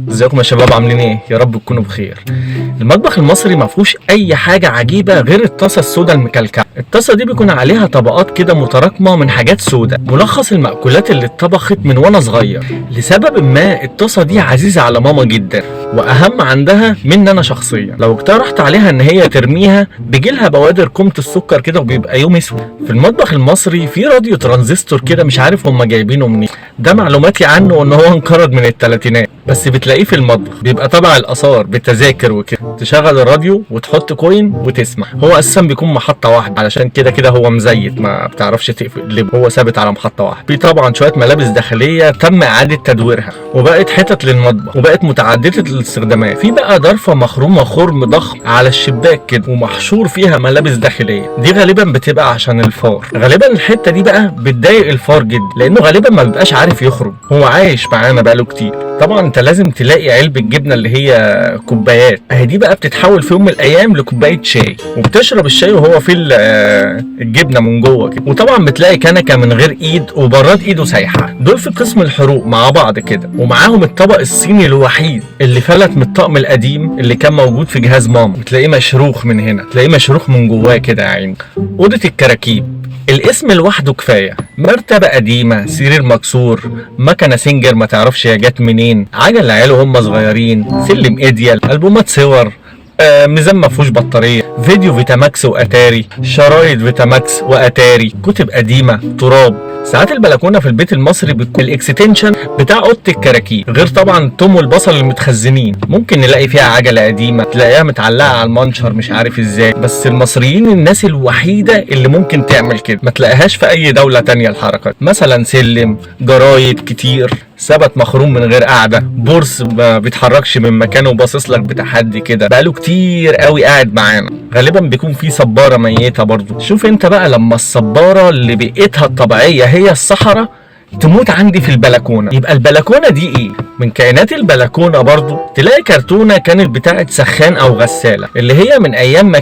ازيكم يا شباب، عاملين ايه؟ يا رب تكونوا بخير. المطبخ المصري ما فيهوش اي حاجة عجيبة غير الطاسه السوداء المكلكعه. الطاسه دي بيكون عليها طبقات كده متراكمه من حاجات سوداء، ملخص المأكولات اللي اتطبخت من وانا صغير. لسبب ما الطاسه دي عزيزه على ماما جدا، واهم عندها مني انا شخصيا. لو اقترحت عليها ان هي ترميها بيجيلها بوادر كومة السكر كده وبيبقى يوم اسود. في المطبخ المصري في راديو ترانزستور كده، مش عارف هم جايبينه منين، ده معلوماتي عنه ان هو انقرض من الثلاثينات، بس بتلاقيه في المطبخ، بيبقى تبع الاثار بالتذاكر وكده. تشغل الراديو وتحط coin وتسمع. هو اساسا بيكون محطة واحدة، علشان كده كده هو مزيت ما بتعرفش تقلب، هو ثابت على محطة واحدة. في طبعا شوية ملابس داخلية تم اعاده تدويرها وبقت حتت للمطبخ وبقت متعددة الاستخدامات. في بقى ضرفه مخرومه خرم ضخم على الشباك كده ومحشور فيها ملابس داخلية، دي غالبا بتبقى عشان الفار. غالبا الحتة دي بقى بتضايق الفار جدا، لانه غالبا ما بيبقاش عارف يخرج، هو عايش معانا بقاله كتير. طبعا انت لازم تلاقي علبة جبنه اللي هي كوبايات، اهي دي بقى بتتحول في يوم من الايام لكوبايه شاي، وبتشرب الشاي وهو في الجبنة من جوه كده. وطبعا بتلاقي كنكه من غير ايد وبراد ايده سايحه، دول في قسم الحروق مع بعض كده. ومعاهم الطبق الصيني الوحيد اللي فلت من الطقم القديم اللي كان موجود في جهاز ماما، بتلاقيه مشروخ من هنا، تلاقيه مشروخ من جواه كده يا عيني. اوضة الكراكيب، الاسم لوحده كفاية. مرتبه قديمة، سرير مكسور، مكنه سنجر ما تعرفش هي جت منين، عجل العيال وهم صغيرين، سلم ايديال، البومات صور، ميزان ما فيهوش بطارية، فيديو فيتاماكس واتاري، شرايط فيتاماكس واتاري، كتب قديمة، تراب. ساعات البلكونه في البيت المصري بتكون ال extension بتاع اوضة الكراكيب، غير طبعا التوم والبصل المتخزنين. ممكن نلاقي فيها عجله قديمة تلاقيها متعلقه على المنشر مش عارف ازاي، بس المصريين الناس الوحيدة اللي ممكن تعمل كده، ما تلاقيهاش في اي دولة تانية الحركة. مثلا سلم، جرايد كتير، سبت مخروم من غير قاعدة، بورس ما بيتحركش من مكانه وباصص لك بتحدي كده، بقاله كتير قوي قاعد معانا. غالبا بيكون في صباره ميته برضو. شوف انت بقى لما الصباره اللي بيئتها الطبيعية هي الصحراء تموت عندي في البلكونه، يبقى البلكونه دي ايه؟ من كائنات البلكونه برضو تلاقي كرتونة كانت بتاعه سخان او غسالة، اللي هي من ايام ما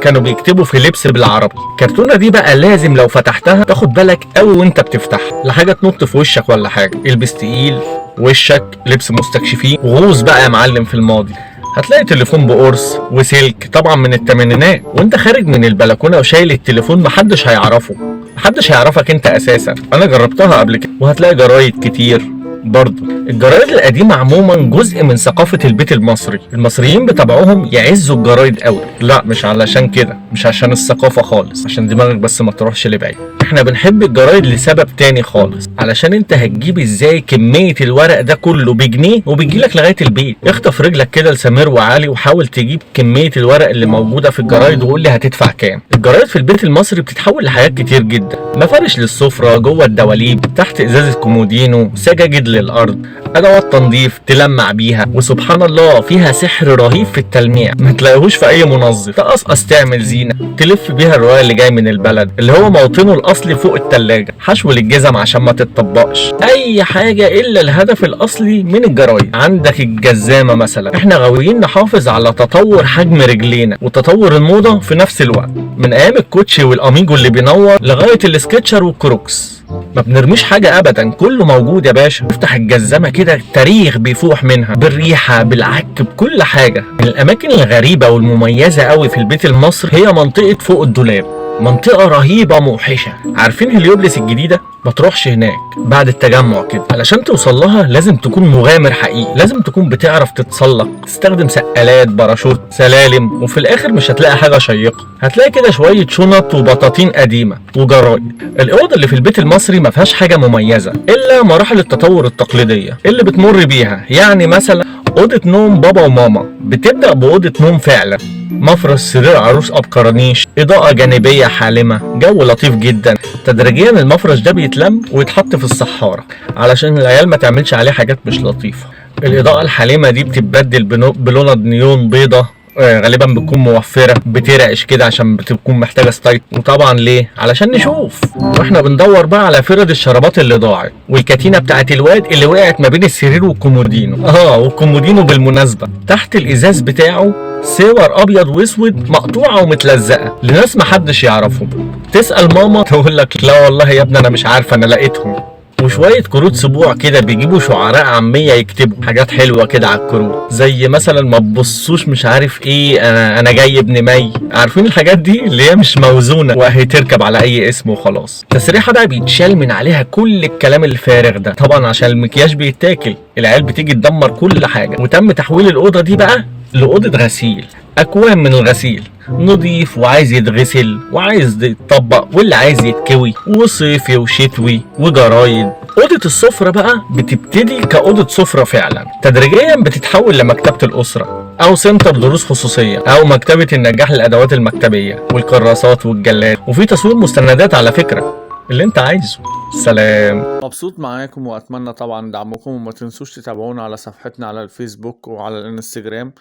كانوا بيكتبوا في لبس بالعربي. الكرتونه دي بقى لازم لو فتحتها تاخد بالك قوي وانت بتفتحها، لا حاجة تنط في وشك ولا حاجة. البس تقيل، وشك لبس مستكشفين، وغوص بقى يا معلم في الماضي. هتلاقي تليفون بقرص وسلك طبعا من الثمانينات، وانت خارج من البلكونه وشايل التليفون محدش هيعرفه، محدش هيعرفك انت اساسا، انا جربتها قبل كده. وهتلاقي جرايد كتير برضه. الجرايد القديمة عموما جزء من ثقافة البيت المصري، المصريين بطبعهم يعزوا الجرايد قوي. لا مش علشان كده، مش عشان الثقافة خالص، عشان دماغك بس ما تروحش لبعيد. احنا بنحب الجرايد لسبب تاني خالص، علشان انت هتجيب ازاي كمية الورق ده كله بجنيه وبيجيلك لغاية البيت. اخطف رجلك كده لسمير وعلي وحاول تجيب كمية الورق اللي موجودة في الجرايد وقول لي هتدفع كام. الجرايد في البيت المصري بتتحول لحاجات كتير جدا، مفارش للسفرة، جوه الدواليب، تحت ازازة كومودينو، سجاجيد للارض، ادوات تنظيف تلمع بيها. وسبحان الله فيها سحر رهيب في التلميع ما تلاقيهوش في اي منظف. تقصقص تعمل زينة، تلف بيها الرواية اللي جاي من البلد اللي هو موطنه الاصلي فوق التلاجة، حشو للجزم عشان ما تتطبقش، اي حاجة الا الهدف الاصلي من الجرايد. عندك الجزامه مثلا، احنا غاويين نحافظ على تطور حجم رجلينا وتطور الموضة في نفس الوقت، من ايام الكوتشي والاميجو اللي بينور لغاية السكتشر والكروكس، ما بنرميش حاجة ابدا، كله موجود يا باشا. افتح الجزامه كده التاريخ بيفوح منها، بالريحه، بالعك، بكل حاجة. من الاماكن الغريبة والمميزه قوي في البيت المصري هي منطقة فوق الدولاب، منطقة رهيبة موحشة. عارفين هليوبلس الجديدة؟ ما تروحش هناك بعد التجمع كده، علشان توصل لها لازم تكون مغامر حقيقي، لازم تكون بتعرف تتسلق، تستخدم سقالات، باراشوت، سلالم، وفي الاخر مش هتلاقي حاجة شيقة، هتلاقي كده شوية شنط وبطاطين قديمة وجرايد. الاوض اللي في البيت المصري ما فيهاش حاجة مميزة الا مراحل التطور التقليدية اللي بتمر بيها. يعني مثلا اوضة نوم بابا وماما بتبدأ بأوضة نوم فعلا، مفرش سرير عروس اب كرانيش، اضاءة جانبية حالمة، جو لطيف جدا. تدريجيا المفرش ده بيتلم ويتحط في الصحارة علشان العيال ما تعملش عليه حاجات مش لطيفة. الاضاءة الحالمة دي بتتبدل بلوند نيون بيضة، غالبا بتكون موفرة، بترعش كده عشان بتكون محتاجة style. وطبعا ليه؟ علشان نشوف. واحنا بندور بقى على فرد الشرابات اللي ضاعت، والكتينة بتاعت الواد اللي وقعت ما بين السرير والكومودينو. والكومودينو بالمناسبة تحت الازاز بتاعه صور ابيض واسود مقطوعة ومتلزقة لناس محدش يعرفهم. تسأل ماما تقول لك لا والله يا ابني انا مش عارفة، انا لقيتهم. وشوية كروت سبوع كده بيجيبوا شعراء عامية يكتبوا حاجات حلوة كده على الكروت، زي مثلا ما تبصوش مش عارف ايه، انا جاي ابن مي، عارفين الحاجات دي اللي هي مش موزونة وهي تركب على اي اسم وخلاص. التسريحه بقى بيتشال من عليها كل الكلام الفارغ ده طبعا عشان المكياج بيتاكل، العيال بتيجي تدمر كل حاجة. وتم تحويل الاوضة دي بقى لاوضه غسيل، اكوام من الغسيل، نضيف وعايز يتغسل وعايز يتطبق واللي عايز يتكوي، وصيفي وشتوي وجرايد. اوضة السفرة بقى بتبتدي كاوضه سفره فعلا، تدريجيا بتتحول لمكتبه الاسرة او سنتر دروس خصوصية او مكتبه النجاح للادوات المكتبيه والكراسات والجلاد، وفي تصوير مستندات على فكرة اللي انت عايزه. سلام. مبسوط معاكم واتمنى طبعا دعمكم، وما تنسوش تتابعونا على صفحتنا على الفيسبوك وعلى الانستجرام،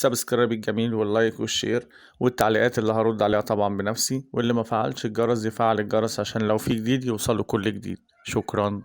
وال subscribe الجميل وال like وال share والتعليقات اللي هرد عليها طبعا بنفسي، واللي ما فعلش الجرس يفعل الجرس عشان لو في جديد يوصله كل جديد. شكرا.